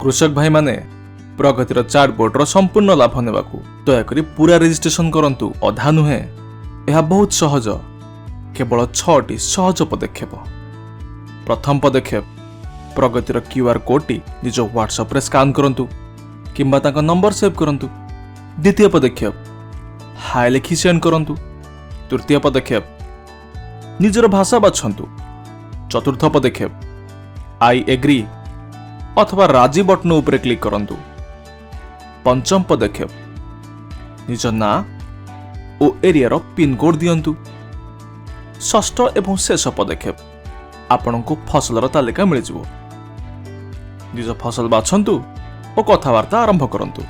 କୃଷକ ଭାଇମାନେ, ପ୍ରଗତିର ଚାଟବୋର୍ଡର ସମ୍ପୂର୍ଣ୍ଣ ଲାଭ ନେବାକୁ ଦୟାକରି ପୁରା ରେଜିଷ୍ଟ୍ରେସନ କରନ୍ତୁ, ଅଧା ନୁହେଁ। ଏହା ବହୁତ ସହଜ, କେବଳ ଛଅଟି ସହଜ ପଦକ୍ଷେପ। ପ୍ରଥମ ପଦକ୍ଷେପ, ପ୍ରଗତିର କ୍ୟୁଆର୍ କୋଡ୍ଟି ନିଜ ହ୍ୱାଟ୍ସଆପ୍ରେ ସ୍କାନ୍ କରନ୍ତୁ କିମ୍ବା ତାଙ୍କ ନମ୍ବର ସେଭ୍ କରନ୍ତୁ। ଦ୍ୱିତୀୟ ପଦକ୍ଷେପ, ହାଏ ଲେଖି ସେଣ୍ଡ କରନ୍ତୁ। ତୃତୀୟ ପଦକ୍ଷେପ, ନିଜର ଭାଷା ବାଛନ୍ତୁ। ଚତୁର୍ଥ ପଦକ୍ଷେପ, I agri ଅଥବା ରାଜି ବଟନ ଉପରେ କ୍ଲିକ୍ କରନ୍ତୁ। ପଞ୍ଚମ ପଦକ୍ଷେପ, ନିଜ ନାଁ ଓ ଏରିଆର ପିନକୋଡ୍ ଦିଅନ୍ତୁ। ଷଷ୍ଠ ଏବଂ ଶେଷ ପଦକ୍ଷେପ, ଆପଣଙ୍କୁ ଫସଲର ତାଲିକା ମିଳିଯିବ। ନିଜ ଫସଲ ବାଛନ୍ତୁ ଓ କଥାବାର୍ତ୍ତା ଆରମ୍ଭ କରନ୍ତୁ।